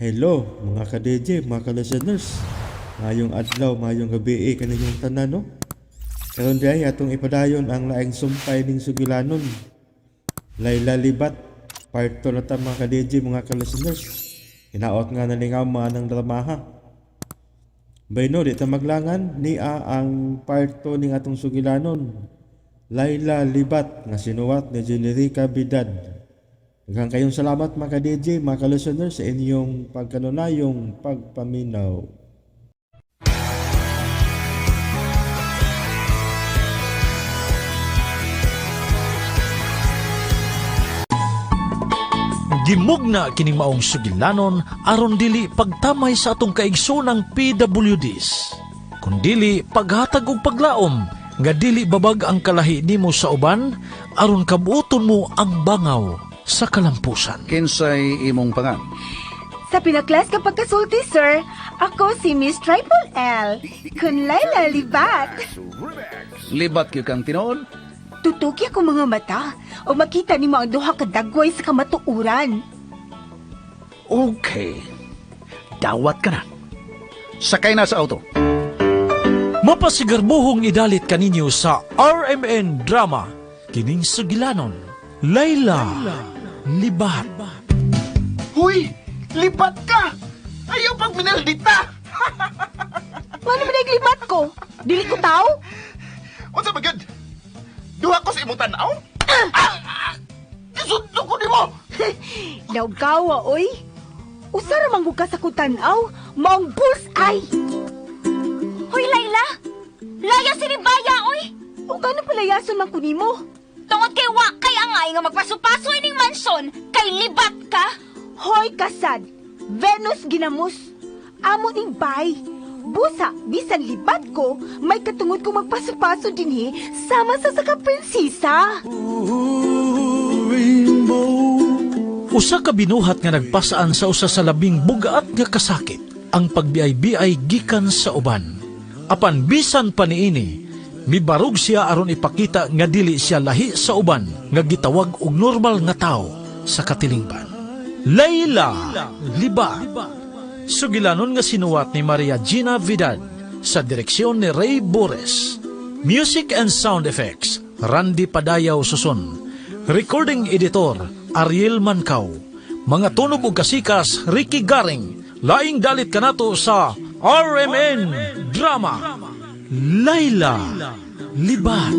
Hello mga ka-DJ, mga ka-listeners. Mayong adlaw, mayong gabi eh, kaninyong tanan, no? Karon di ay atong ipadayon ang laing sumpay ning sugilanon. Layla Libat, part 2 na ta mga ka-DJ, mga ka-listeners. Hinaot nga nalingaw mga ng dramaha. Bayno, di ta maglangan, niya ang part 2 ning atong sugilanon. Layla Libat, nga sinuwat ni Generica Bidad. Daghang kayong salamat mga ka-DJ, mga ka-listener sa inyong pagkanunayong pagpaminaw. Gimugna kining maong sugilanon aron dili pagtamay sa atong kaigsoonang PWDs. Kundili paghatag og paglaom nga dili babag ang kalahi nimo sa uban aron kabuoton mo ang bangaw sa kalampusan. Kinsay imong pangan? Sa pinaklas ka pagkasulti, sir, ako si Miss Triple L. Kun Laila Libat. Libat gyud kang tinuod. Tutuki ako mga mata o makita nimo ang duha ka dagway sa kamatuoran. Okay. Dawat ka na. Sakay na sa auto. Mapasigarbuhong idalit kaninyo sa RMN Drama kining sugilanon Layla Libat. Huy! Lipat ka! Ayaw pag minaldita! Paano man libat ko? Dili ko tao? Unsa ba gyud? Duha ko sa imong tan-aw? Ah! Ah! Gisundo ko nimo! Nawgawa, oy. Usa ra man gud ka sa kutanaw, maong bullseye. Hoy, Layla! Laya si Baya, oy! O gano palayason man ko nimo? Tungod kay wa kay angay nga magpaso-paso ining mansyon, kay libat ka! Hoy kasad, Venus ginamos. Amo ning bay. Busa, bisan libat ko, may katungod ko magpaso-paso dinhi sama sa saka prinsesa. Usa ka binuhat nga nagpasaan sa usa sa labing bugat nga kasakit, ang pagbiay-biay gikan sa uban. Apan bisan pa niini, mibarog siya aron ipakita nga dili siya lahi sa uban nga gitawag og normal nga tawo sa katilingban. Layla Liba. Sugilanon nga sinuwat ni Maria Gina Vidal sa direksyon ni Ray Bores. Music and sound effects, Randy Padayaw Susun. Recording editor, Ariel Mancaw. Mga tunog ug kasikas, Ricky Garing. Laing dalit kanato sa RMN Drama. Layla Libat.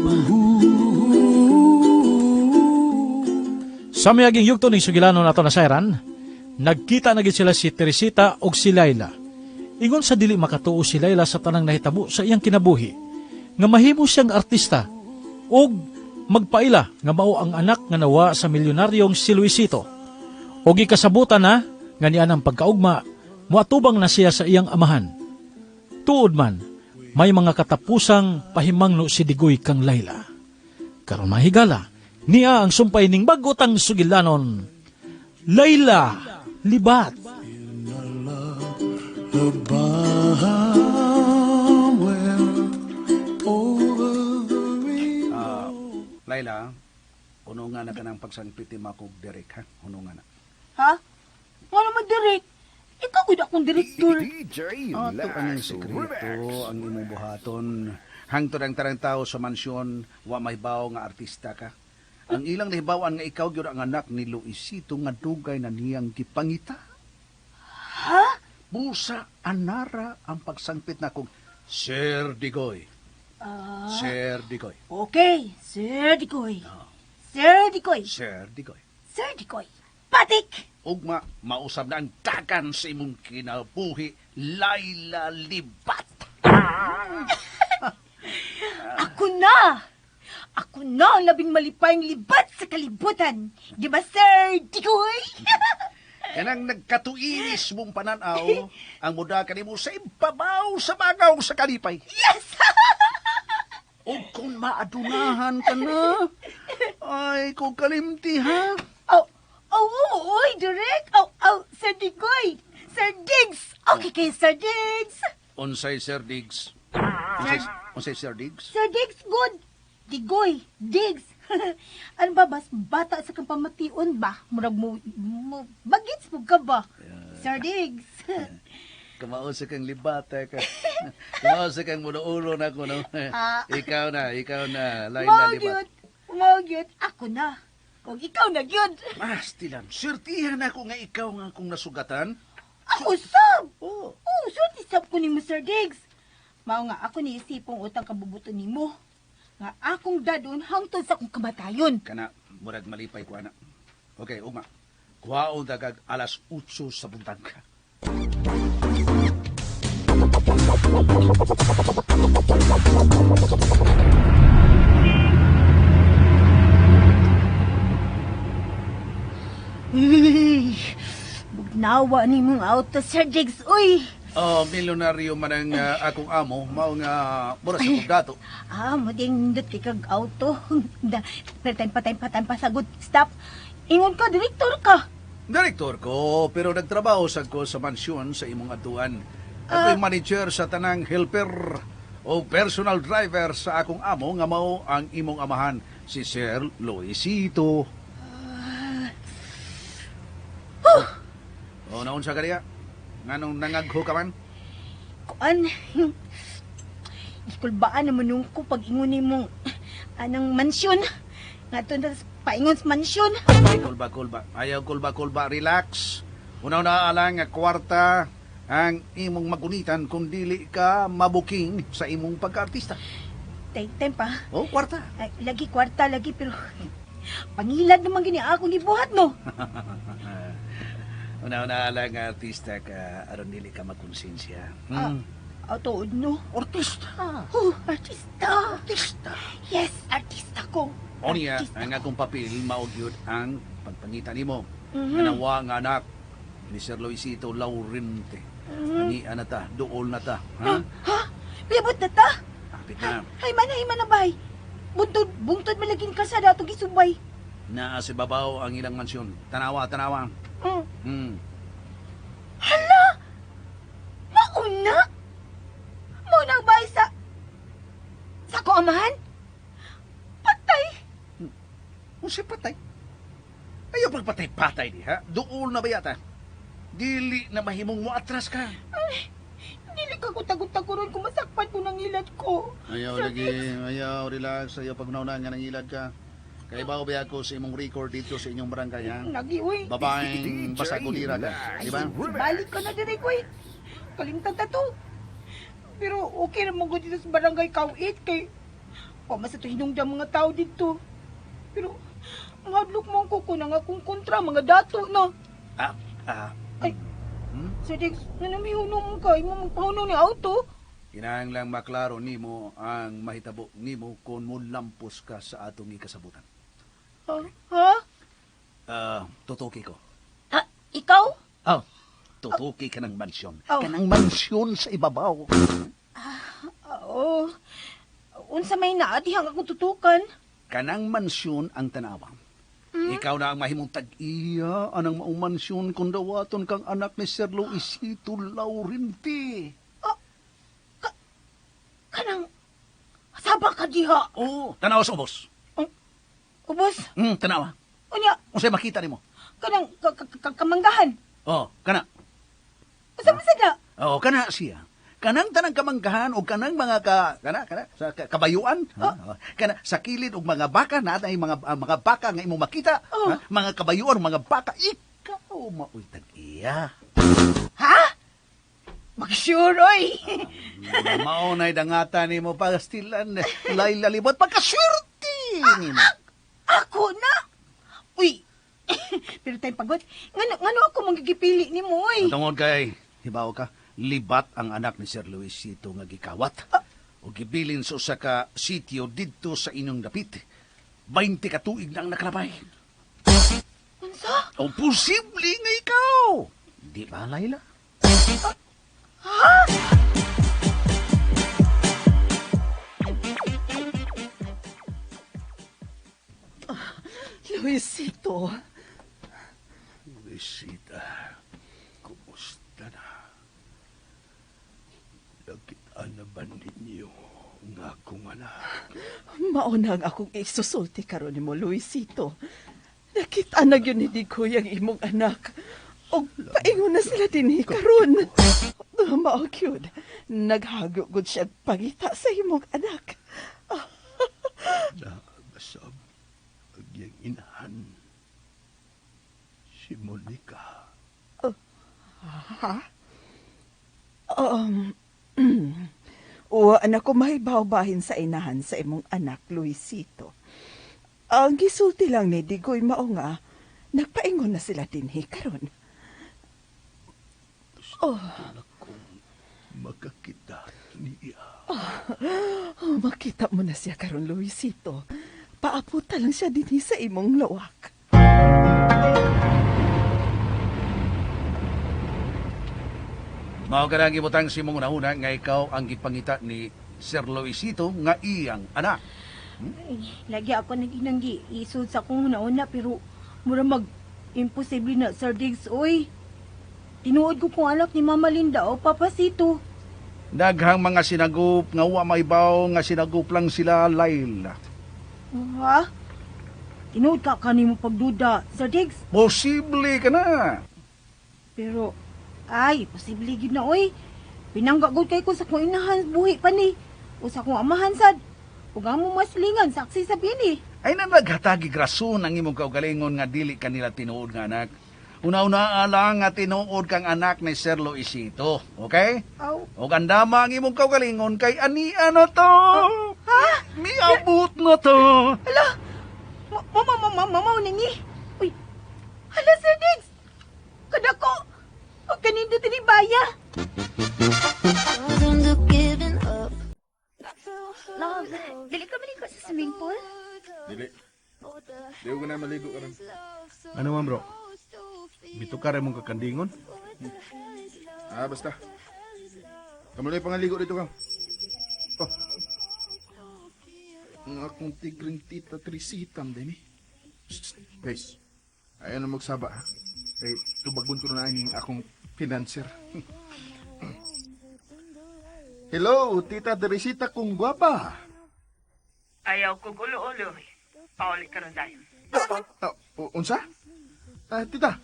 Sa mayaging yugto ning sugilano nato na sayran, nagkita na gid sila si Teresita ug si Layla. Ingon sa dili makatuo si Layla sa tanang nahitabo sa iyang kinabuhi, nga mahimo siyang artista ug magpaila nga mao ang anak nga nawa sa milyonaryong si Luisito. Og gikasabutan na nga niya ang pagkaugma, muatubang na siya sa iyang amahan. Tuod man, may mga katapusang pahimangno si Digoy kang Layla. Karon mahigala, niya ang sumpay ning bagotang sugilanon. Layla, Libat. Ah, Laila, hunungan na ka ng pagsangpit ni Makog Derek, ha? Hunungan na. Ha? Wala man direk. Ikaw gud akong direktor. Ato ang sekreto, ang imong buhaton. Hangtod ang tarang tao sa mansyon, wa may bawo nga artista ka. Ang ilang nahibawan nga ikaw gyud ang anak ni Luisito nga dugay na niyang gipangita. Ha? Busa anara ang pagsangpit na kong Sir Digoy. Ah, Sir Digoy. okay, Sir Dikoy. Sir Dikoy. Sir Digoy. Sir Dikoy. Patik! Ugma, mausab na ang dagan sa imong kinabuhi, Laila Libat. Ako na! Ako na ang labing malipayng libat sa kalibutan. Di ba, Sir Dikoy? Kanang nagkatuinis mong pananaw, ang muda kanimo sa ibabaw sa bagaw sa kalipay. Yes! O kung maadunahan ka na, ay kung kalimti ha. Oh, oh, oh, oy, direk. Oh, oh, Sir Digoy. Sir Diggs. Okay kay Sir Diggs. Unsay Sir Diggs? Unsay Sir Diggs? Sir Diggs, good. Digoy, Diggs. Ano ba, bas, bata sa kang pamation ba? Murag mo, mo bagits mo ka ba? Sir Diggs. Kamao sa kang libata ka. Kamao sa kang ulo na ko, no? Ah. Ikaw na, Laila Mao Libat. gyud. Mao gyud ako na. Kung ikaw na gyud. Mastilan, swertihan ako nga ikaw nga akong nasugatan. Ako sab. Oh. Oh, sulti sab ko nimo, Sir Diggs. Mao nga ako ni isipong utang kabubuton nimo. Nga akong dadon hangtod sa akong kamatayon. Kana, murag malipay ko, ana. Okay, ugma. Kuhaon dagag alas 8 sa buntag. Uy, bugnawa ni mong auto, Sir Diggs. Uy. Oh, milyonaryo man ang akong amo, mao nga mura sa kong dato. Ah, mo ding nindot kay kag auto. Da, pero time pa time pa time pa sagot. Stop. Ingon ka, direktor ka. Direktor ko, pero nagtrabaho sad ko sa mansyon sa imong atuan. Ako'y manager sa tanang helper o personal driver sa akong amo nga mao ang imong amahan, si Sir Luisito. Oh, naunsa ka diya? Nganong nangagho ka man? Kuan. Ikulbaan naman nung ko pag ingon nimong anang mansyon. Nga to na paingon sa mansyon. Ay, kulba, kulba. Ayaw, kulba, kulba. Relax. Una-una alang nga kwarta ang imong magunitan kung dili ka mabuking sa imong pagka-artista. Take time pa. Oh, kwarta. Ay, lagi kwarta lagi pero pangilad naman gini akong gibuhat no. Una-una lang nga artista ka aron dili ka makonsensya. Ah, ah, tuod no. Artista. Oh, artista. Artista. Yes, artista ko. Onya, Artista ang ko. akong papel mao gyud ang pagpangita nimo. Mhm. Nga nga anak ni Sir Luisito Laurente. Ani na ta, duol na ta, ha? Ha? Piyabot na ta? Apit na. Hay man, hay man na bay. Buntod, bungtod malaging kalsada atong gisubay. Naa sa babaw ang ilang mansyon. Tanawa, tanawa. Hala! Mauna? Mauna ang bahay sa... Sa ko amahan? Patay! Unsa patay? Ayaw pagpatay-patay diha. Duol na ba yata? Dili na mahimong mo atras ka. Ay, dili ka ko tagot-taguron kung masakpan ko ng ilad ko. Ayaw Sir lagi, Diggs. ayaw relax, ayaw pagnauna nga nangilad ka. Kay ba ako sa imong record dito sa inyong barangay ha? Lagi, uy. Babaeng basagulira ka, di ba? Balik ka na dire ko eh. Kalimtan ta to. Pero okay ra man gud dito sa barangay Kawit kay wa man sa to hinungdan mga tao dito. Pero mahadlok man ko kung ang akong kontra mga dato na. Ah, ah, Ay, Sir Diggs, nga namihunong ka, imo magpahunong ni auto. Kinahanglang maklaro nimo ang mahitabo nimo kung mulampos ka sa atong ikasabutan. Ha? Ha? Ah, tutuki ko. Ah, ikaw? Oh, tutuki ka ng mansyon. Oh. Kanang mansyon sa ibabaw. Oo. Unsa may naadihang akong tutukan? Kanang mansyon ang tanawa. Ikaw na ang mahimong tag-iya anang maong mansyon kung dawaton kang anak ni Sir Luisito Laurente. Kanang saba ka diha. Oo, tanawa sa ubos. Ubos, Tanawa. unya Unsay makita nimo? kanang kamanggahan. Oh, kana. Unsa man sad na? Oh, kana siya. Kanang tanang kamanggahan o kanang mga ka, kana kana sa kabayuan, ha? Oh, kana sa kilid og mga baka na ay mga mga baka nga imong makita, Oh. ha? Mga kabayuan, mga baka, ikaw maoy tag-iya. Ha? Mag-sure, oy. Mao nay dangatan nimo pastilan Laila Libot pagkaswerte nimo. Ako na. Uy. Pero tayo pagod. Ngano, ngano ako manggigipili nimo, oy. Tungod kay hibaw ka, libat ang anak ni Sir Luisito nga gikawat. O gibilin sa usa ka sitio didto sa inyong dapit. 20 ka tuig na ang nakalabay. Unsa? O posible nga ikaw. Di ba, Laila? Ha? Luisito, Luisita, kumusta na? Nakita na ba ninyo nga akong anak? mauna ang akong isusulti karon nimo, Luisito. Nakita na gyud ni Digoy ang imong anak. Og paingon na sila dinhi karon. Mao gyud. Naghago gud siya pangita sa imong anak. Nabasab ang iyang inahan. Si Monica. Ha? Wa na ko mahibaw-bahin sa inahan sa imong anak, Luisito. Ang gisulti lang ni Digoy mao nga, nagpaingon na sila dinhi karon. Gusto na kong makakita niya. Oh, makita mo na siya karon, Luisito. Paaputa lang siya dinhi sa imong lawak. Mao ka na ang gibutang si mong una nga ikaw ang gipangita ni Sir Luisito nga iyang anak. Ay, lagi ako nag-inanggi. Isod sa akong una-una pero mura mag imposible na, Sir Diggs, oy. Tinuod ko kung anak ni Mama Linda o Papasito. Daghang mga sinagup nga wa maibaw nga sinagup lang sila, Laila. Ha? Tinuod ka kanimo pagduda, Sir Diggs. Posible ka na. Pero, ay, posible gid na, oy. Pinangga gud kay ko sa kong inahan buhi pa ni. O sa kong amahan sad. Ug amo maslingan, saksi sa bini. Ay na naghatagi rason ang imong kaugalingon nga dili kanila tinuod nga anak. Una-una lang nga tinuod kang anak ni Sir Luisito, okay? Aw. O gandama ang imong kaugalingon kay ani ano to? Ha? Miabot na to. Hala! Mama, mama, mama, nini. Uy, hala, Sir Diggs! Kadako! O kanindot ni Baya! Love, dili ka maligo sa swimming pool? Dili. Di ko na maligo karon. Ano man bro? Bito ka rin mong kakandingon? Ah, basta. Kamuloy pangaligo dito kang. Oh. Ang akong tigring tita Trisitam din eh. Shh, guys, ayaw na magsaba ha. Eh, tubagon ko na ang akong financer. Hello, Tita Teresita kung gwapa. Ayaw ko gulo-ulo. Pauli ka ron dayon. Ah, unsa? Ah, tita,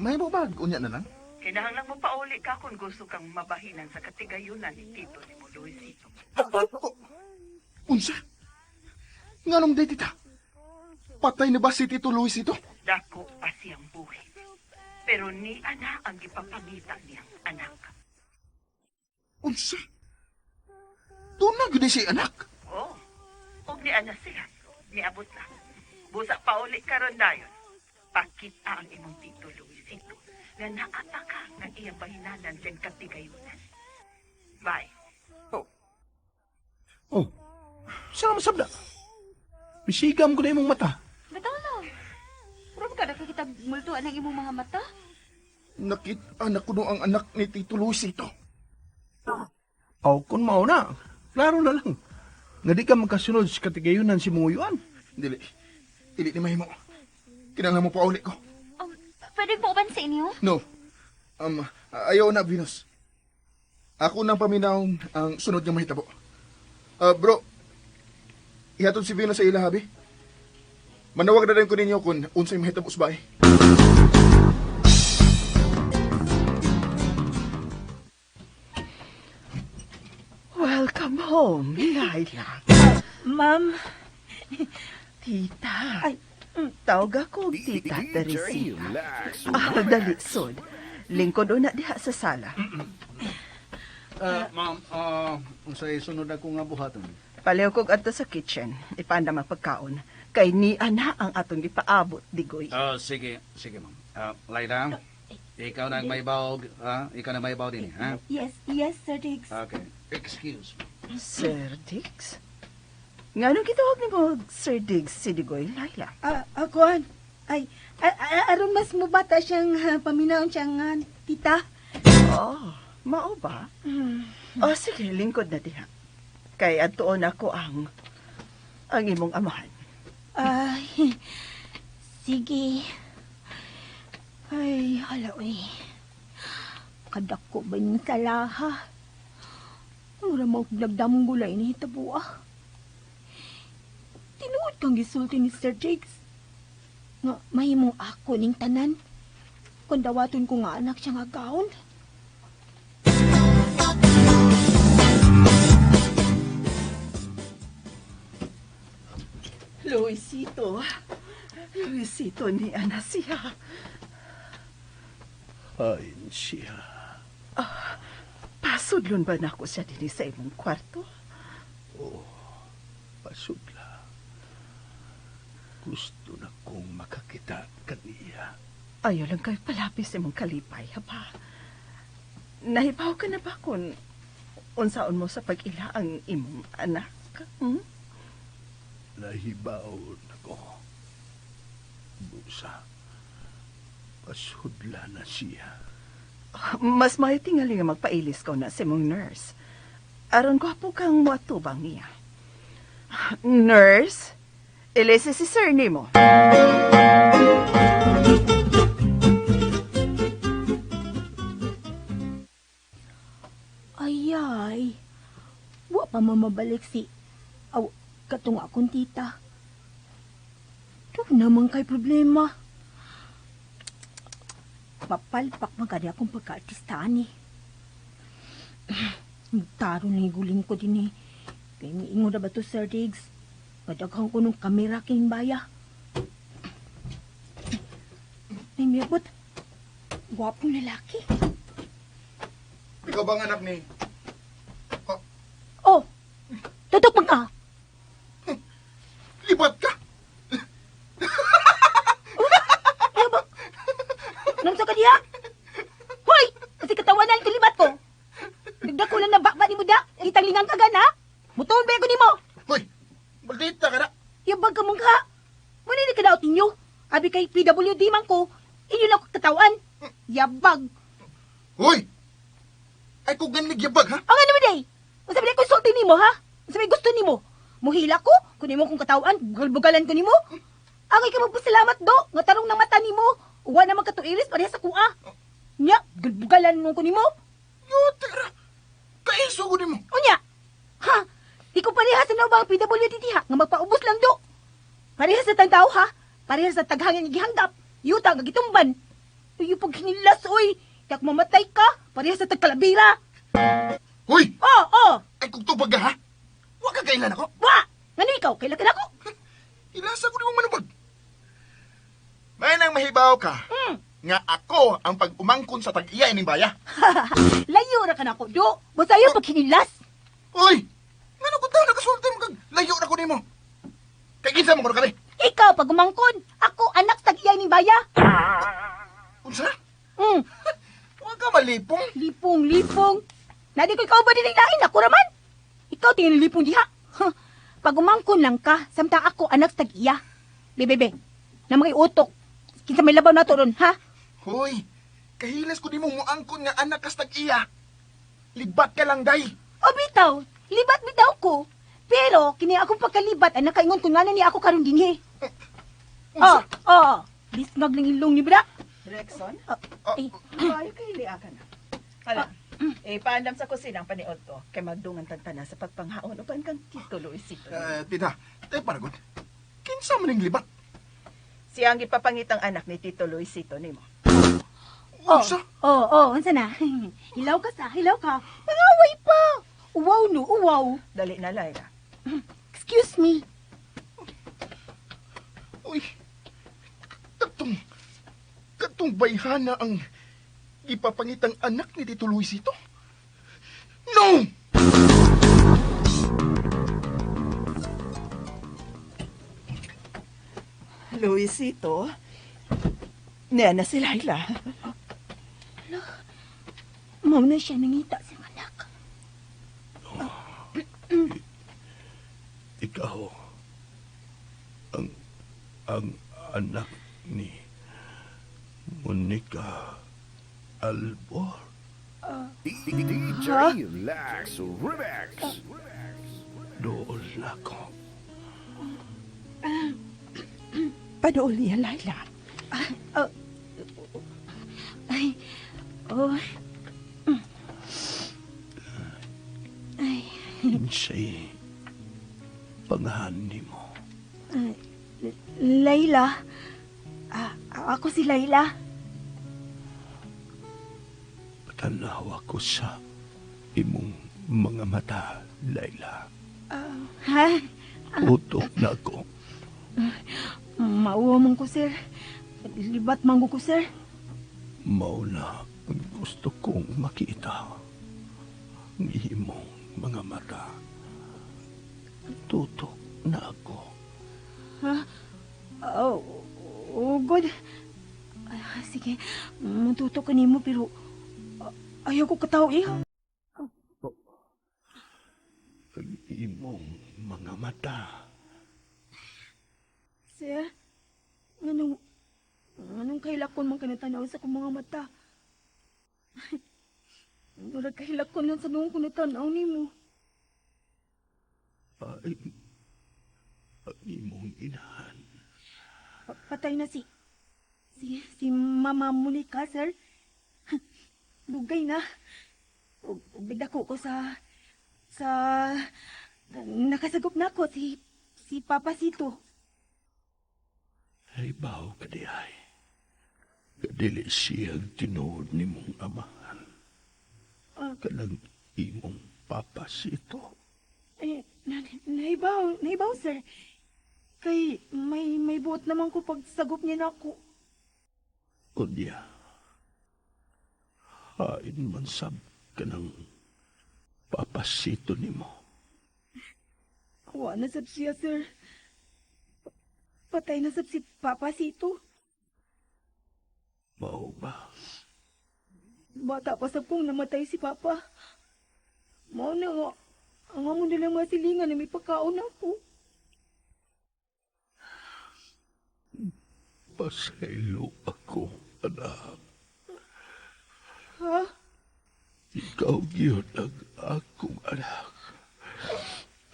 may bag unya na lang? Kinahanglan mo pauli ka kung gusto kang mabahinan sa katigayunan ni Tito ni mo Luisito. Oh, unsa? Nganong day, tita? Patay na ba si Tito Luisito? Dako pa siyang buhi. Pero ni ana ang gipapangita niyang anak. Unsa? Doon na gud si anak. Oh, og ni ana siya. Niabot na. Busa pauli ka ron dayon. Pakita ang imong Tito Luisito na naata ka ng iyang bahinanan siyang katigayunan. Bye. Oh, saan masab na? Misigam ko na imong mata. Bitaw, love. Mura ka nakakita multuan ang imong mga mata? Nakita na kuno ang anak ni Tito Luisito. Aw, kung mao na, klaro na lang. Nga di ka magkasunod sa katigayunan si Muyuan. Dili. Dili ni mahimo. Kinahanglan mo pauli ko. Pwede po ba sa inyo? No. Ayaw na, Venus. Ako nang paminaw ang sunod nga mahitabo. Ah, bro, ihatod si Venus sa ila, habi. Manawag na rin ko ninyo kung unsay mahitabo sa bahay. Welcome home, Laila. Ma'am, Tita. Ay, Tawag ako og Tita Teresita. Ah, dali, sod. Lingkod una diha sa sala. Ma'am, unsay sunod ako nga buhaton? Paliw kog adto sa kitchen. Ipandam ang pagkaon. Kay ni ana ang atong gipaabot, Digoy. Oh, sige, sige ma'am. Ah, Laila, ikaw na ang may bawg, ha? Ikaw na may baw din, ha? Yes, yes, Sir Diggs. Okay. Excuse me. Sir Diggs? Nganong gitawag nimo Sir Diggs si Digoy, Laila? Ah, akuan. Ay, aron mas mubata siyang paminaon siyang tita. Oh, mao ba? Oh, sige, lingkod na diha. Kay adtuon ako ang imong amahan. Ay, sige. Ay, hala, uy. Kadako ba yung salaha? Mura mo nagdamong gulay ni hitabo ah. Tinuod kang gisulti ni Sir Jakes. Nga, mahimong ako ning tanan. Kung dawaton ko nga anak siya nga gown. Luisito, Luisito ni Ana siya. Ayon siya. Pasudlon ba nako siya dinhi sa imong kwarto? Pasudla. Gusto na kong makakita kaniya. Ayaw lang kayo palapis imong kalipay, ha ba? Nahibaw ka na ba kung unsaon mo sa pag-ila ang imong anak? Hmm? Nahibaw na ko. Busa. Pasudla na siya. Mas mayo tingali nga magpailis ko na sa imong nurse. Aron gwapo kang moatubang niya. Nurse, ilisi si sir nimo. Ayay. Wa pa mamabalik si aw katong akong tita. Doon naman kay problema. Papalpak man kani akong pagka-artista ni. Taro na guling ko din eh. Kay miingon na ba to, Sir Diggs? Kadaghan ko nung kamera king baya. Ay, miyabot. Gwapong lalaki. Ikaw bang anak ni... Oh! Tutok man ka! Libat ka! Nang sa kaniya? Hoy! Kasi katawanan ito libat ko. Nagdako lang ng bakba ni Muda. Kitang lingang ka gana. Mutuon ba ko nimo? Hoy! Maldita ka na! Yabag ka mong ka. Muna ni kadaot ninyo. Abi kay PWD man ko. Inyo lang ko katawan. Yabag. Hoy! Ay kung ganig yabag, ha? Ang ano mo day? Unsa may konsulti nimo ha? Unsa may gusto nimo? Muhila ko? Kunin mo kong katawan, bugal-bugalan ko nimo. Angay ka magpasalamat do, nga tarong ng mata nimo. Uwa naman katuiris pareha sa kuha. Nya, bugal-bugalan mo ko nimo. Yote ra! Kaiso ko nimo! Unya! Ha? Di ko parehas sa naubang PWD diha nga magpaubos lang do. Parehas sa tantao ha. Parehas sa taghangin nga gihanggap. Yuta nga gitumban. Uy, pag hinilas oy. Kaya kung mamatay ka, parehas sa tagkalabira. Hoy! Oh, oh! Ay kung tubag ka, ha? Huwag ka kailan ako! Wa! Ngano ikaw? Kaila ka nako? Ilasa ko nimo manubag! May nang mahibaw ka nga ako ang pag-umangkon sa tag-iya ining baya. Layo ra ka nako, do. Basta ayaw pag hinilas. Hoy! Ngano ko daw nakasulti mo kag layo na ko nimo. Kay kinsa mo kuno kami? Ikaw pag umangkon, ako anak sa tag-iya ning baya. Unsa? Mm. Huwag ka malipong. Lipong, lipong. Nadi ko ikaw ba din lain? Ako raman. Ikaw tingin lipong diha. Huh. Pag umangkon lang ka, samtang ako anak sa tag-iya. Bebe, bebe. Na mga utok. Kinsa may labaw na to ron, ha? Hoy, kahilas ko nimo moangkon nga anak kas tag-iya. Libat ka lang day. O bitaw, libat bitaw ko. Pero kini akong pagkalibat ang nakaingon kung ngano ni ako karon dinhi. Oh, Unsa? oh. Lisngag lang ilong ni bra. Rexon, Ay, maayo kay liya ka na. Hala, eh, paandam sa kusina ang paniod to. Kay magdungan tagtana sa pagpanghaon upan kang Tito Luisito. Eh, tita, tay paragon. Kinsa man ning libat? Siya ang gipapangitang anak ni Tito Luisito nimo. oh, Unsa? oh, oh, unsa na? Hilaw ka sa, hilaw ka. Pangaway pa. Uwaw no, uwaw. Dali na, Laila. Excuse me. Uy. Katong katong bayhana ang gipapangitang anak ni Tito Luisito. No! Luisito, niya na si Laila. Mao na siya nangita sa anak. Ikaw ang anak ni Monica Albor. DJ Lex Remix. Dool na ko. Padool niya, Laila. Ay, oh. Insay pangahan nimo. Layla. Ah, ako si Layla. Nakatanaw ako sa imong mga mata, Layla. Ha? Utok na ako. Mauwa man ko, sir. Libat man ko, sir. Mao na ang gusto kong makita. Ang imong mga mata. Tutok na ako. Ha? Oh, oh God. Ah, sige, matutok ka nimo pero ayaw ko kataw eh. Ang imong mga mata. Sir, nganong kahilakon man ka natanaw sa akong mga mata? Murag kahilakon lang sa noong ko natanaw nimo. Ay, ang imong inahan. Patay na si Mama Monica, sir. Dugay na. Ug nagdako ko sa nakasagop na ako si Papa Sito. Ay, baw ka di ay. Kadili siyang tinuod ni mong amahan. Ah. Kanang imong papasito. Eh, nahibaw, sir. Kay may buot naman ko pagsagop niya na ako. Unya, hain man sab kanang papasito nimo. Wa na sab siya, sir. Patay na sab si Papa Sito. Mao ba? Bata pa sab kong namatay si Papa. Mao na nga, ang amo nilang masilingan na may pagkaon ako. Pasaylo ako, anak. Ha? Ikaw gyud ang akong anak.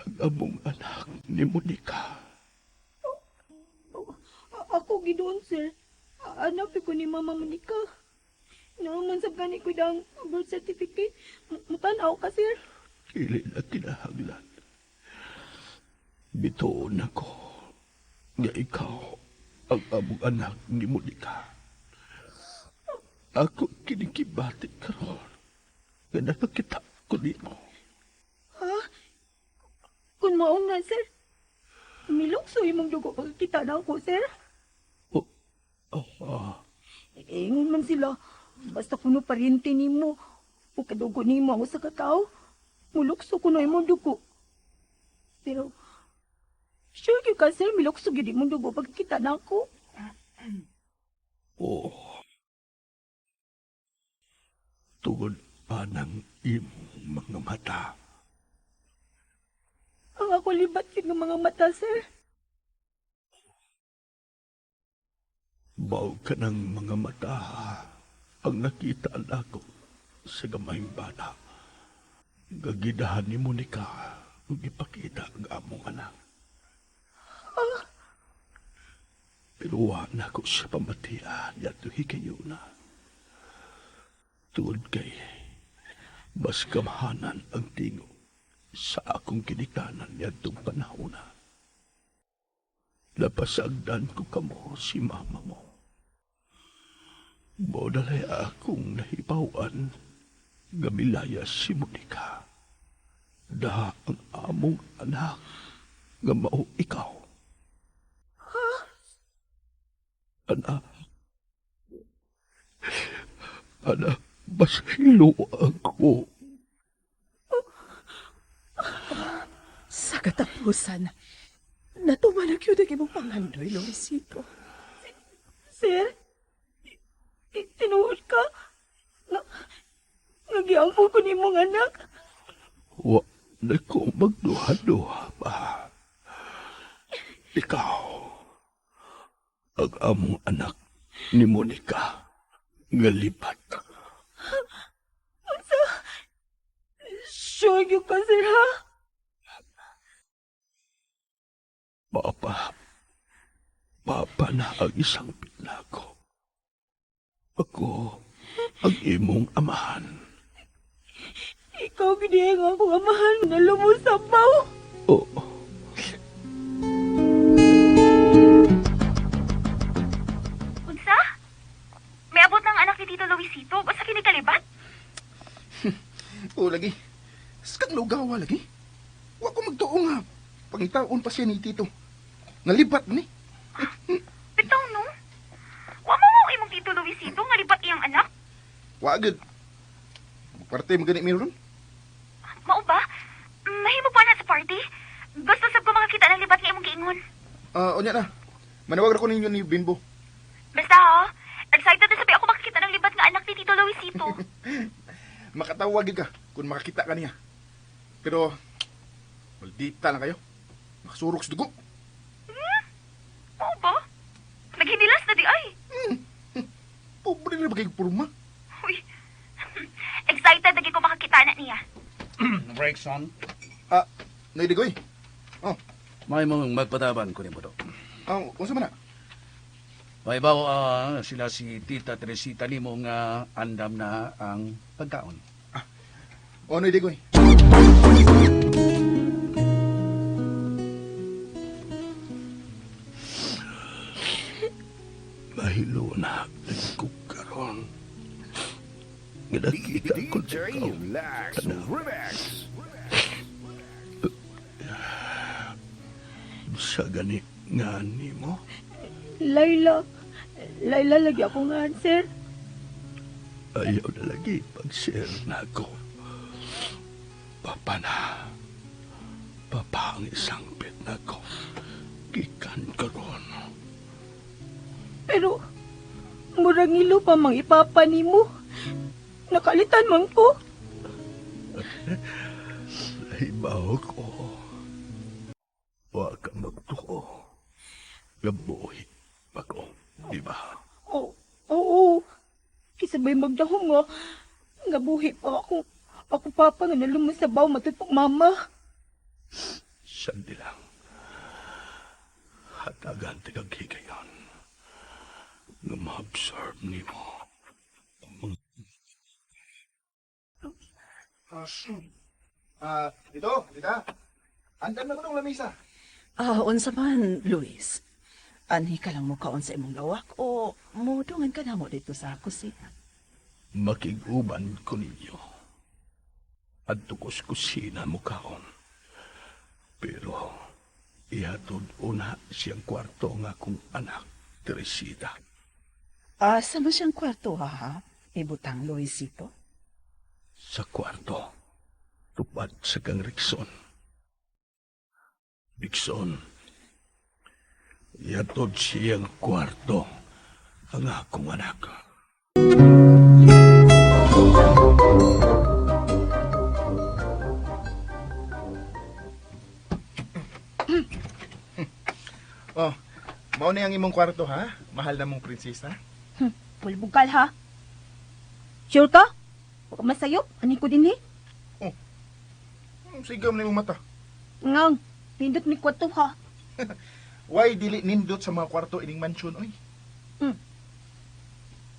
Ang among anak ni Monica. Ako gidoon, sir. Anak ko ni Mama Monica. Naaman sab gani ko dang birth certificate. Mutanaw ka, sir. Dili na kinahanglan. Bituon ako nga ikaw ang among anak ni Monica. Ako kinikibati karon nga nakakita ko nimo. Ha? Kung mao na, sir. Milukso imong dugo pagkita na ako, sir. Oh, ah. Ingon man sila, basta kuno paryente nimo o kadugo nimo ang usa ka tawo, mulukso kuno imong dugo. Pero sure gyud ka, sir, milukso gyud imong dugo pagkita na ako. Oh. Tungod anang imong mga mata. Ang ako libat gyud ng mga mata, sir. Baw ka ng mga mata ang nakita nako sa gamayng bata. Gagidahan ni Monica ug ipakita ang among anak. Pero wa na ko siya pamatian yato hikayo na. Tungod kay mas kamhanan ang tingo sa akong ginikanan niadtong panahon na. Napasagdan ko kamo si mama mo. Mao dalay akong nahibaw-an nga milaya si Monica. Daha ang among anak nga mao ikaw. Ha? Anak. Anak, pasaylo ako. Sa katapusan, natuman na gyud ang imong pangandoy, Luisito. Sir, tinuod ka? Nga giangko ko nimong anak? Wa na ko magduha-duha pa. Ikaw, ang among anak ni Monica, nga libat. Unsa? Sure gyud ka, sir, ha? Papa, papa na ang isang pinako. Ako ang imong amahan. Ikaw gid ang akong amahan na lumos sa baw. Oo. Unsa? May abot ng anak ni Tito Luisito? Basta kini kalibat? O lagi. Skang lugawa lagi. Wa ko magtuo nga. Pangitaon pa siya ni Tito. Nalibat ni. Bitaw no? Wa mo mo imong Tito Luisito nga libat iyang anak? Wa gud. Parte mo gani meron. Mao ba? Mahimo pa na sa party? Gusto sab ko makakita ng libat nga imong giingon. Ah, unya na. Manawag ra ko ninyo ni Bimbo. Basta ha, excited na sabi ako makakita ng libat nga anak ni Tito Luisito. Makatawag gyud ka kung makakita ka niya. Pero maldita lang kayo. Makasurok sa dugo. Mao ba? Naghinilas na di ay. Pobre na ba kay porma? Uy. Excited na gyud ko makakita na niya. Rexon, Ah, Noy Digoy. Oh, may mong magpataban ko nimo do. ah, unsa man na? May bawo sila si Tita Teresita nimo nga andam na ang pagkaon. Oh, Noy Digoy. Mahilo na ko karon. Nga nakita ko DJ ikaw. Lax Remix. Sa gani nga nimo. Layla. Layla lagi ako nga, sir. Ayaw na lagi pag-share na ako. Papa na. Papa ang isang pit na ko. Gikan karon. Pero, murang ilo pa mang ipapa nimo. Nakalitan man ko. Nahibaw ko. Wa ka magtuo. Gabuhi pa ko, di ba? Oo, oo. Kisabay magdahom nga. Nga buhi pa ako. Ako papa nga nalumusabaw matutpok mama. Sandi lang. Hatagan tigag higayon. Nga ma-absorb nimo. Ang mga Ah, dito, tita. Andam na ko nung lamisa. Ah, unsa man, Luis. Anhi ka lang mukaon sa imong lawak o mudungan ka namo dito sa kusina. Makig-uban ko ninyo. Adto ko sa kusina mo kaon. Pero ihatod una siyang kwarto nga akong anak, Teresita. Asa mo siyang kwarto ha, ha? Ibutang Luisito. Sa kwarto, tupad sa kang Rikson. Rikson, ihatod siyang kwarto ang akong anak. Oh, mao na ang imong kwarto ha? Mahal na mong prinsesa. Pulbukal ha. Sure ka? Huwag ka masayop. Ani ko din eh. Sige man imong mata. Ngang, pindot ni kwarto ha. Why dili nindot sa mga kwarto ining mansyon oy?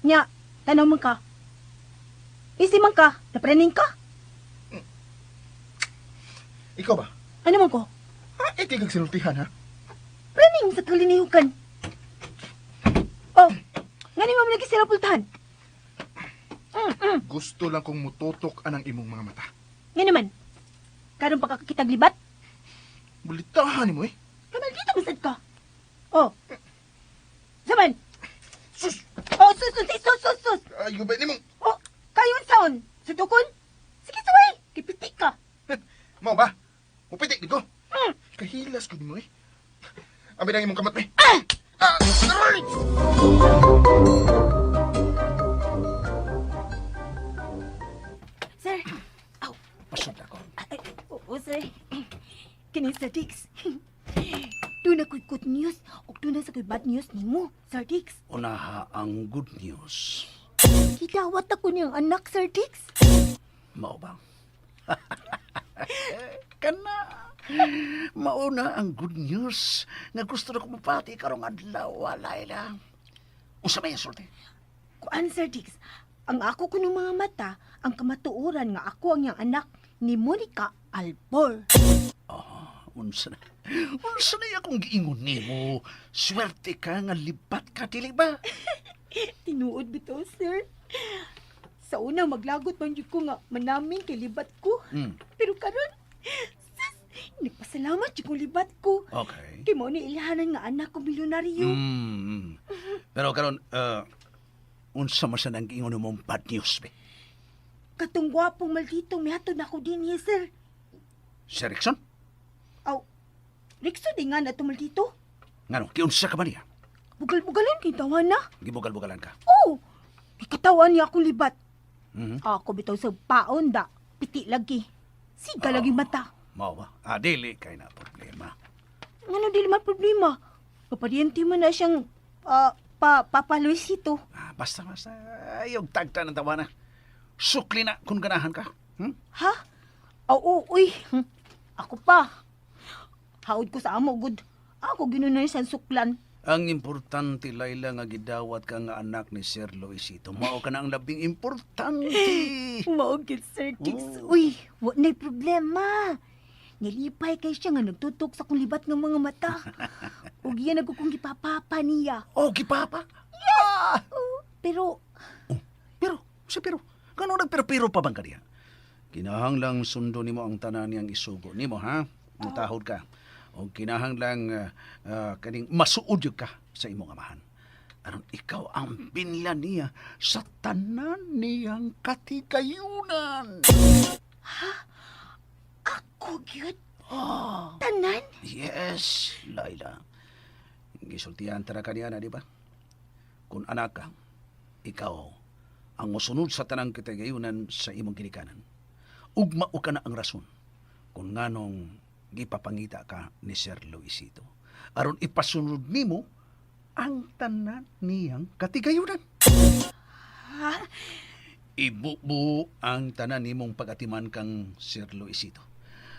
Nya, tanaw man ka. Isi man ka, napraning ka. Ikaw ba? Ano man ko? Ha, ikay kag sinultihan ha? Praning sa kalinihukan. Oh, ngani mo lagi sila pultahan. Gusto lang kong mututok anang imong mga mata. Nga naman, karon pa kakakitag libat. Bulitahan nimo eh. Kamal dito masad ka. Oh. Zaman. Sus! Oh, sus, sus, sus, sus, sus. Ayo ba nimo? Oh, kayon sound. Sa tukon. Sige, suway. Kipiti ka. Mao ba? Mupitik di ko. Hmm. Kahilas ko nimo eh. Abi nang imong kamot eh. Ah! Aray! Sir. Aw. Pasod ako. Ay, oo, sir. Kini Sir Dix. Doon ako'y good news ug doon na sa ko'y bad news nimo, Sir Dix. Unaha ang good news. Gidawat ako niyang anak, Sir Dix. Mao ba? Kana. Mauna ang good news nga gusto na ko mapati karong adlaw, Laila. Unsa may sulti? Kuan, Sir Dix, ang ako kuno mga mata, ang kamatuoran nga ako ang iyang anak ni Monica Albor. Unsa na? Unsa na akong giingon nimo? Swerte ka nga libat ka dili ba? Tinuod bitaw, sir. Sa una maglagot man jud ko nga manamin kay libat ko. Pero karon, sus, nagpasalamat jud kong libat ko. Okay. Kay mao ni ilhanan nga anak ko milyonaryo. Pero karon unsa man sa nang giingon mong bad news be? Katong gwapong malditong mihatod na ako din, sir. Si Rickson? Aw, Rixo di nga na ito maldito. Ngano, giunsa ka ba niya? Bugal-bugalon kay tawa na. Gibugal-bugalan ka. Oh, ikatawan niya akong libat. Ako bitaw sa paon da. Piti lagi. Siga lagi mata. Mao ba? Ah, dili kay na problema. Ngano dili man problema. Kapariente man na siyang pa Papa Luisito. Ah, basta basta ayaw tagta ng tawana. Sukli na kung ganahan ka. Ha? Oo, uy. Ako pa. Haod ko sa amo, good. Ako ginunan sa suklan. Ang importante, Laila, nga gidawat ka nga anak ni Sir Luisito. Mao ka na ang labing importante. Mao gyud, Sir Kicks. Uy, wa na'y problema. Nilipay kay siya nga nagtutok sa kong libat ng mga mata. Ug iyan ako kong gipapapa niya. Oh, gipapa. Yeah! Oh, pero Pero, sa pero, kano nagpero-pero pa bang ka niya? Kinahanglang sundo nimo ang tanan niyang isugo nimo, ha? Mutahod ka. O kinahanglang kaning masuod jud ka sa imong amahan. Aron ikaw ang binla niya sa tanan niyang katigayunan. Ako gyud. Tanan? Yes, Laila. Gisultihan tara kaniya na, di ba? Kung anak ka, ikaw ang mosunod sa tanang katagayunan sa imong ginikanan. Ugma ka na ang rason kung nganong gipapangita ka ni Sir Luisito. Aron ipasunod nimo ang tanan niyang katigayunan. Ha? Ibubu ang tanan nimong pagatiman kang Sir Luisito.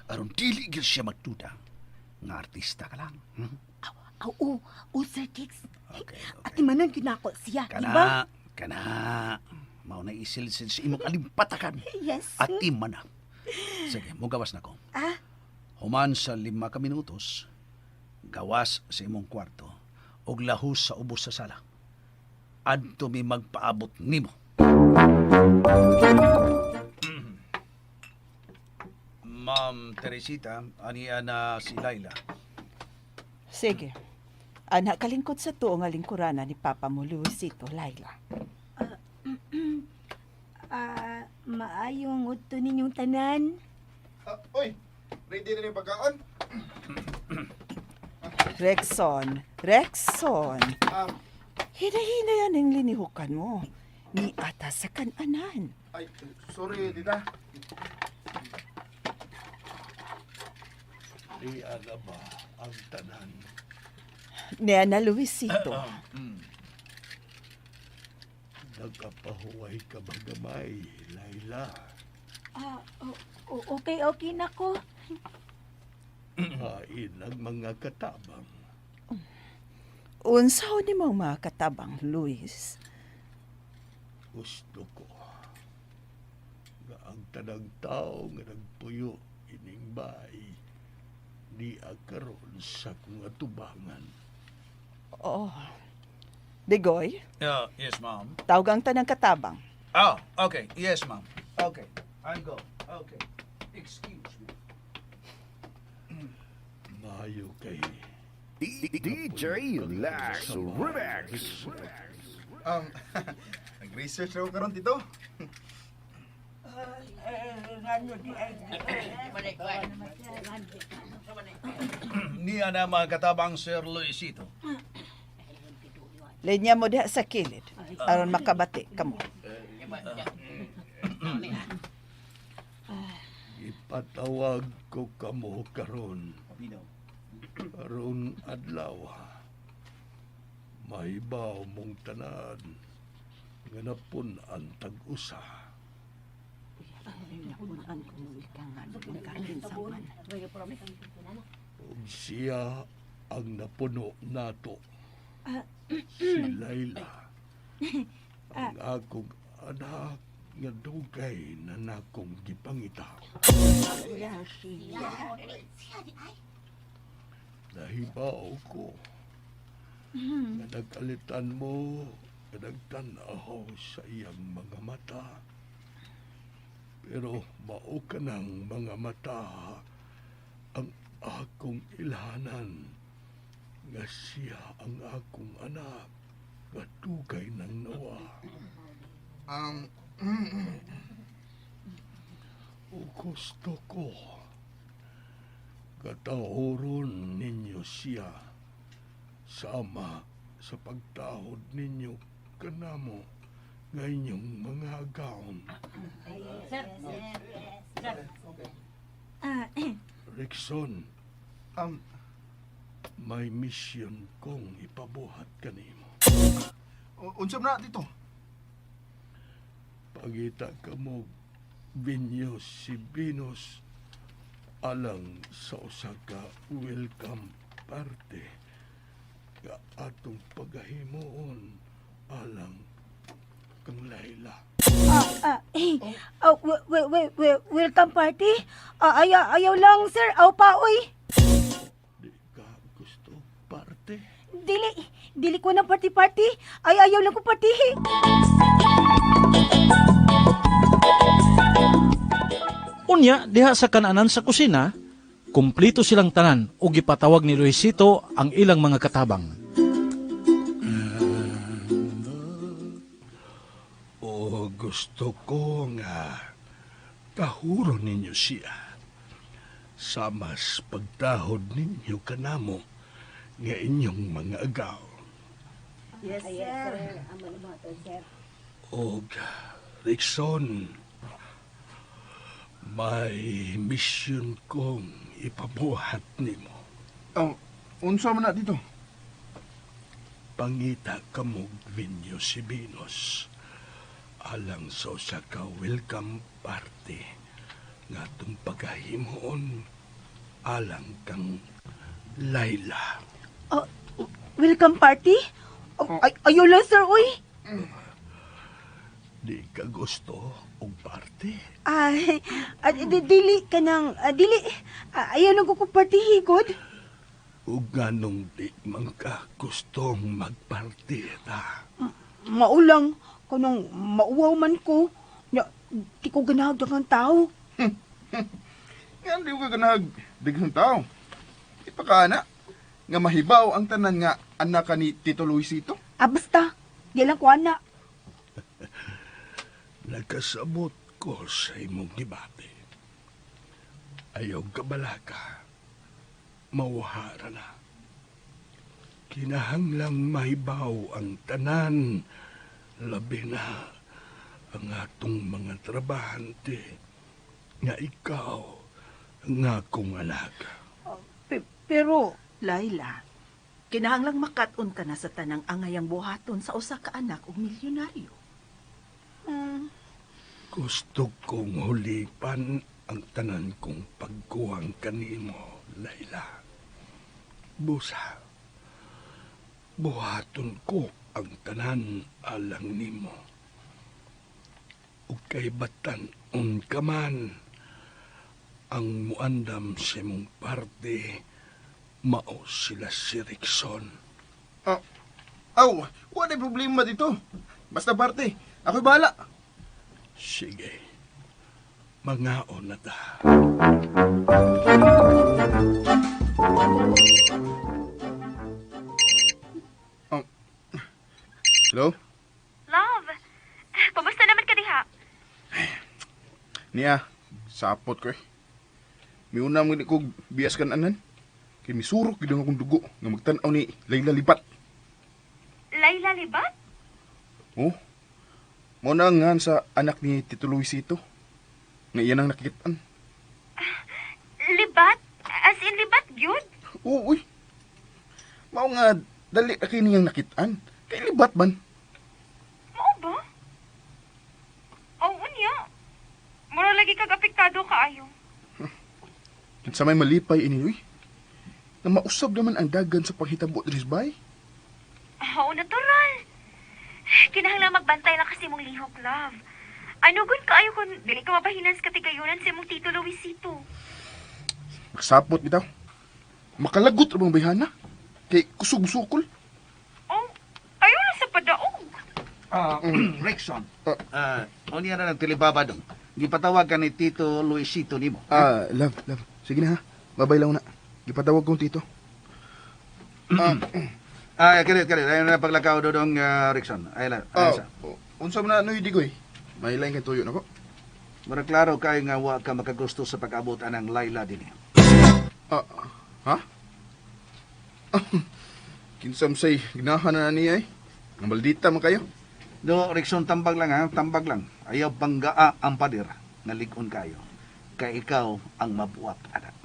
Aron dili gyud siya magduda nga artista ka lang. Aw, aw, oh, oh, Sir Kicks. Okay, okay. Ati manon gyud nako siya, di Kana, ba? kana. Mao na isilsil sa imong alimpatakan. Yes. Ati man na. Sige, mugawas na ko. Ah? Human sa 5 ka minutos, gawas sa imong kwarto ug lahos sa ubos sa sala. Adto mi magpaabot nimo. Ma'am Teresita, aniya na si Laila. Sige. Anak, kalingkod sa tuo nga lingkurana ni Papa mo, Luisito, Laila. Ah, maayong udto ninyong tanan. Ah, oy, ready na yung pagkaon? Rexon, Rexon. Hina-hina yan ang linihukan mo. Ni ata sa kananan. Ay, sorry, tita. Di na ba ang tanan? Niya na, Luisito. Nagkapahuway ka ba gamay, Laila? Ah, okay, okay na ko. Hain ang mga katabang. Unsaon ni mong mga katabang, Luis? Gusto ko nga ang tanang tao nga nagpuyo ining bay di karon sa kong atubangan. Oh. Digoy, Yes, ma'am. tawag ang tanang katabang. Oh, okay. Yes, ma'am. Okay. I go. Okay. Excuse me. Maayo kay DJ Lax Remix. Nag-research na ko karon, tito. Niya na mga katabang Sir Luisito. Linya mo diha sa kilid aron makabati kamo. Ipatawag ko kamo karon. Karon adlaw. Mahibaw mong tanan nga napun-an tag-usa. Ug siya ang napuno nato. Si Laila. Ang akong anak nga dugay na nakong gipangita. Nahibaw ko nga nagkalitan mo nga nagtanaw sa iyang mga mata. Pero mao ka ng mga mata ang akong ilhanan nga siya ang akong anak nga dugay nang nawa. O gusto ko katahoron ninyo siya sama sa pagtahod ninyo kanamo nga inyong mga agaon. Ah, Rickson, may mission kong ipabuhat kanimo. Unsa man na dito? Pangita ka mo binyo si Venus alang sa usa ka welcome party nga atong pagahimuon alang kang Laila. Ah, eh, oh, welcome party? Ah, ayaw, ayaw lang, sir. Aw pa, oy. Di ka gusto party? Dili, dili ko ng party-party. Ay, ayaw lang ko party. Unya, diha sa kananan sa kusina, kumplito silang tanan ug gipatawag ni Luisito ang ilang mga katabang. O gusto ko nga tahuron ninyo siya sa mas pagtahod ninyo kanamo nga inyong mga agaw. Yes, sir. Og Rickson, may mission kong ipabuhat nimo. Oh, unsa man na dito? Pangita kamog vinyo si Venus alang sa usa ka welcome party nga atong pagahimuon alang kang Laila. Oh, welcome party? Oh, ay, ayaw lang, sir, oy. Di ka gusto og party? Ay, ah, dili ka nang, ah, dili. Ah, ayaw lang ko party, higod. Ug nganong di man ka gustong magparty ta? Maulang, kanang mauwaw man ko. Nya, di ko ganahag daghang tao. Nga di ko ganahag daghang tao. Ipakaana nga mahibaw ang tanan nga anak ka ni Tito Luisito. Ah, basta, di lang ko ana. Nagkasabot ko sa imong gibati. Ayaw kabalaka. Mawahara na. Kinahanglang mahibaw ang tanan, labi na ang atong mga trabahante nga ikaw ang akong anak. Pero, Laila, kinahanglang makat-on ka na sa tanang angayang buhaton sa usa ka anak og milyonaryo. Gusto kong hulipan ang tanan kong pagkuwang kanimo, Laila. Busa, buhaton ko ang tanan alang nimo. Ug kay batan-on ka man, ang muandam sa imong parte, mao sila si Rickson. Oh, aw, wala problema dito. Basta parte, ako'y bahala. Sige, mangaon na ta. Oh. Hello? Love, kumusta naman ka diha? Niya, sapot ko eh. Miuna mo ni kog bias kan anan. Kay misurok gid ang akong dugo nga magtan-aw ni Layla Libat. Layla Libat? Oh. Mao na nga sa anak ni Tito Luisito. Nga iyan ang nakikitaan. Libat? As in libat gyud? Oo, uy. Mao nga dali ra kay niyang nakitaan. Kay libat man. Mao ba? Oh, unya. Mura lagi kag apektado kaayo. Kinsa may malipay ini uy. Nga mausab naman ang dagan sa panghitabo diri sa bay. Oo, natural. Kinahanglan magbantay lang kasi mong lihok, love. Ano gun kaayo kung dili ka mabahinan sa katigayunan sa imong Tito Luisito. Magsapot bitaw. Makalagot ra bang bayhana? Kay kusog sukol. Oh, ayaw na sa padaog. Rickson, unya na ng tilibaba dong. Gipatawag ka ni Tito Luisito nimo. Ah, love, love. Sige na ha. Babay lang na. Gipatawag kong tito. Ay, kalit, kalit. Ayaw na paglakaw, Dodong Rickson. Ayaw na. Ah, Ayaw sa. unsa man na noy digoy? May lain kay tuyo nako. Mura klaro kayo nga wa ka makagusto sa pag-abot anang Laila dinhi. Ah, ha? Kinsamsay, ginahan na niya eh. Ang maldita man kayo. Do, Rickson, tambag lang ha, tambag lang. Ayaw banggaa ang pader nga lig-on kayo. Kay ikaw ang mabuak, anak.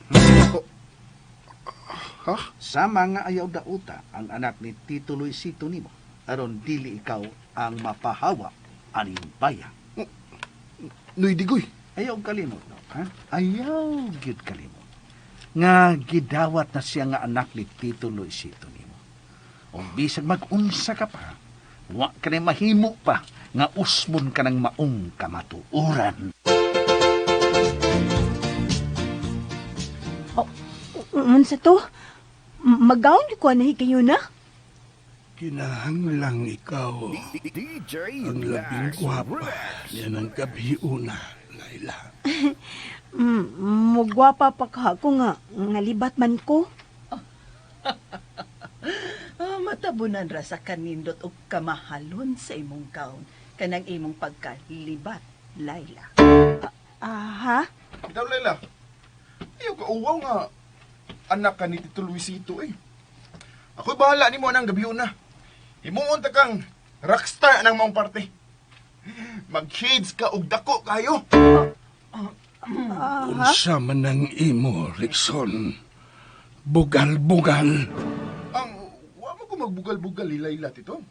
Oh. Ha? Sama nga ayaw dauta ang anak ni Tito Luisito nimo. Aron dili ikaw ang mapahawa aning baya. Noy digoy. Ayaw kalimot, no? Ha? Ayaw gyud kalimot. Nga gidawat na siya nga anak ni Tito Luisito nimo. O bisag mag-unsa ka pa, wa ka na mahimo pa nga usbon ka ng maong kamatuoran. Unsa to? Magaon di ko na kayo na? Kinahanglang ikaw DJ ang labing Lax gwapa. Remix. Yan ang gabiuna, Laila. Mugwapa pa ka ako nga, nga libat man ko. Ah, matabunan ra sa kanindot og kamahalon sa imong gown kanang imong pagkalibat, Laila. Ah, ha? Bitaw Laila. Ayaw ka uwaw nga anak ka ni Tito Luisito eh. Ako'y bahala nimo anang gabi una. Himuon ta kang rockstar anang maong parte. Mag-shades ka og dako kayo. Unsa man ang imo, Rickson. Bugal-bugal. Ang wa mo ko magbugal-bugal ni Laila tito.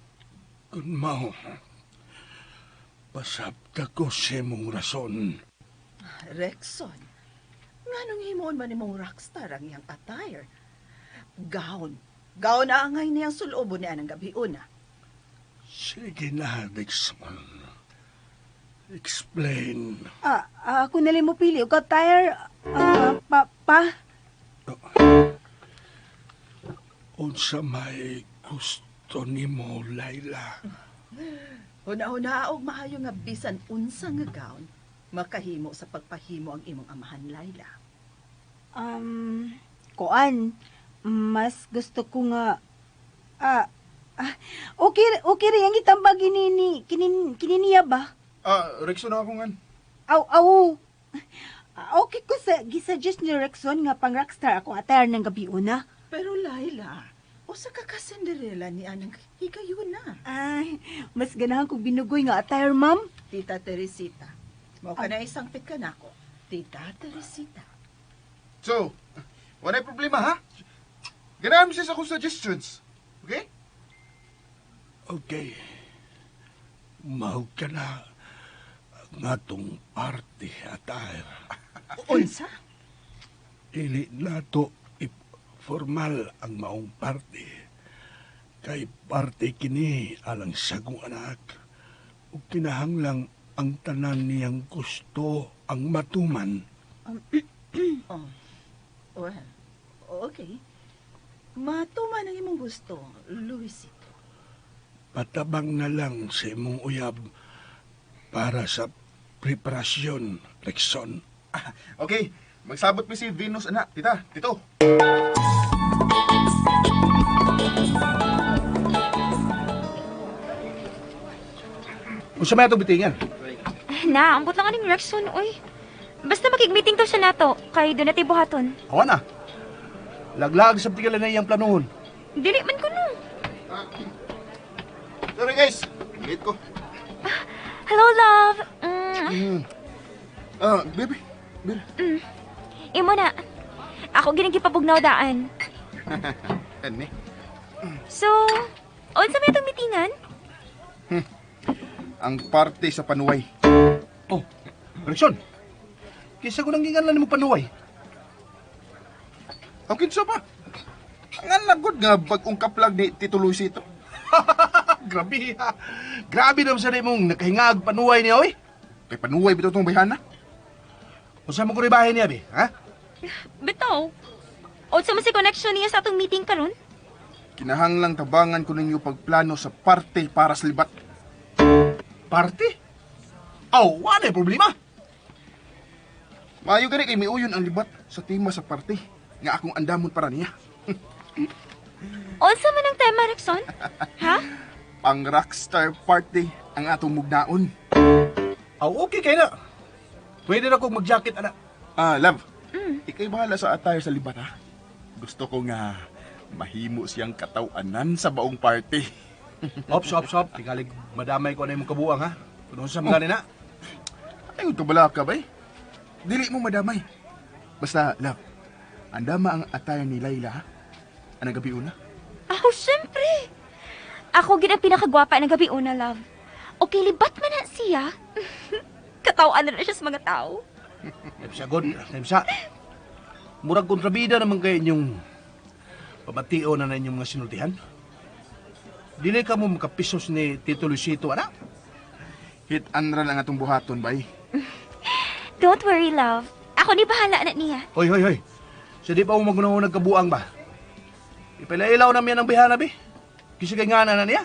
Kun mao, pasabta ko sa imong rason. Rexon, nganong himuon man nimong rockstar ang iyang attire? Gown. Gown na angay niyang sulobo niya ng gabi una. Sige na, Rickson. Explain. Ah, ako na lang mo pili og attire, ah, pa, pa. Unsa may gusto nimo, Laila. Huna-huna og maayo nga bisan unsa nga gown makahimo sa pagpahimo ang imong amahan, Laila. Kuan, mas gusto ko nga, ah, ah, okay, okay rin ang itambag ini, kinin, kininiya ba? Ah, Rexon ako ngan. Aw, aw. Ah, okay ko sa, gisuggest ni Rexon nga pang rockstar ako attire ng gabi una. Pero Laila, usa ka ka Cinderella ni anang higayuna. Ay, mas ganahan kog binugoy nga attire, ma'am. Tita Teresita, mao ka na isangpit ka nako. Tita Teresita. So, walay problema ha? Ganahan mo siya sa akong suggestions. Okay? Okay. Mao ka na ang atong party attire. Unsa? Dili nato formal ang maong party. Kay party kini alang sa akong anak. Ug kinahanglang ang tanan niyang gusto ang matuman. Oh. Well, okay. Matuman ang imong gusto, Luisito. Patabang na lang sa imong uyab para sa preparasyon, Rexon. Okay, magsabot mi si Venus anak, tita, tito. Unsa may atong bitingan? Na, ambot lang aning Rexon, uy. Basta makig-meeting to siya nato, kay doon natin buhaton. Awa na. Laglag sa tigala na iyang planuhon. Dili man ko no. Sorry guys, late ko. Hello, love. Mm, Ah, baby. Baby. imo na. Ako ginigipabugnaw daan. Ano eh? So, unsa may itong meetingan? Ang parte sa panuway. Oh, Rexon. Kinsa ko nang gingan lang nimo panuway. Ang kinsa pa? Ang alagod nga bagong kaplag ni Tito Luisito. Grabe ha. Grabe naman sa imong nakahingag panuway niya oy. Kay panuway bitaw tong bayhana. Unsa mo kuribahin niya be, ha? Bitaw. Unsa man si connection niya sa atong meeting karon? Kinahanglang tabangan ko ninyo pagplano sa parte para sa libat. Party? Oh, wala problema. Maayo gani kay miuyon ang libat sa tema sa parte nga akong andamon para niya. Unsa man ang tema, Rexon? Ha? Ang rockstar party ang atong mugnaon. Aw, okay kay na. Pwede na kong mag-jacket, ana. Ah, love. Ikay bahala sa attire sa libat, ha? Gusto ko nga mahimo siyang katawanan sa baong party. Ops, ops, ops. Tingalig madamay ko na imong kabuang, ha? Kung unsa man gani na. Ay, kabala ka ba eh? Dili mo madamay. Basta, love, andama ang attire ni Layla, ha? Anong gabi una? Ako, syempre. Ako gid ang pinakagwapa ng gabi una, love. Okay, libat man na siya. Katawaan na na siya sa mga tao. Nemsa, god. Nemsa. Murag kontrabida naman kayo inyong pamatiyo na na inyong mga sinultihan. Dili ka mo makapisos ni Tito Luisito, ana. Hit and run ang atong buhaton, bay. Don't worry, love. Ako ni bahala na niya. Hoy, hoy, hoy. So di pa mo magunahon nagkabuang ba? Ipilailaw na miya ng bihana, bi. Kisa kay nga na niya.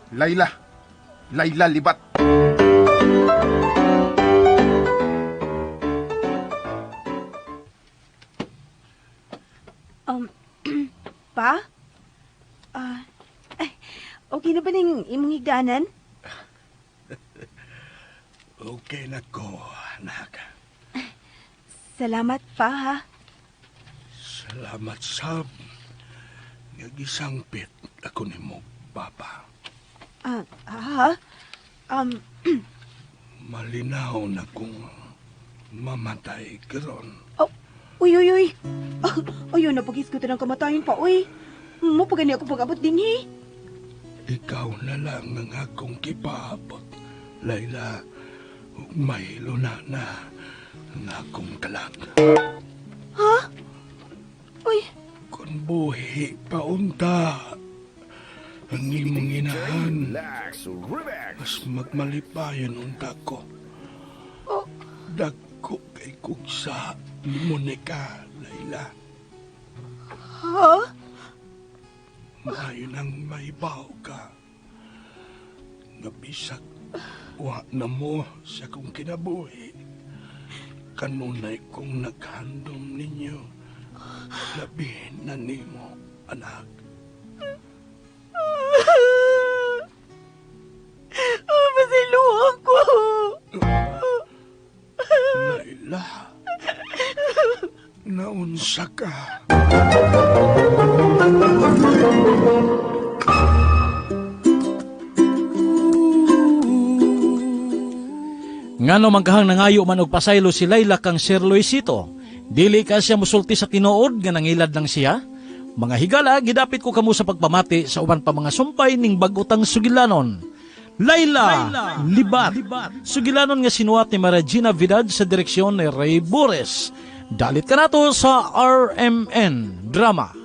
Layla. Layla Libat. Pa? Ay, okay na ba ning imong higdanan? Okay na ko, anak. Salamat pa, ha? Salamat sab. Nga gisangpit ako nimo, papa. Ha? Malinaw na kung mamatay karon. Oh, uy, uy, uy. Ah, ayaw na pag-iskutan ng kamatayon pa, uy. Mo pa gani ako pag-abot din, he. Ikaw na lang ang akong kipaabot, Layla. Ug mahilo na na ang akong kalag. Ha? Uy. Kung buhi paunta ang imong inahan, mas magmalipayon unta ko. Oh. Dagko kay kugsa ni Monica, Layla. Ha? Maayo nang maibaw ka. Nga bisag wa na mo sa kong kinabuhi. Kanunay kong naghandom ninyo. Labi na nimo, anak. Masiluhan ko. Layla, naunsa ka. Ngano man kahang nangayo man og pasaylo si Layla kang Sir Luisito, dili ka siya musulti sa tinuod nga nangilad lang siya? Mga higala, gidapit ko kamo sa pagpamati sa uban pa mga sumpay ning bag-utang sugilanon. Layla, Libat. Sugilanon nga sinuwat ni Maragina Vidad sa direksyon ni Ray Bores. Dalit ka nato sa RMN Drama.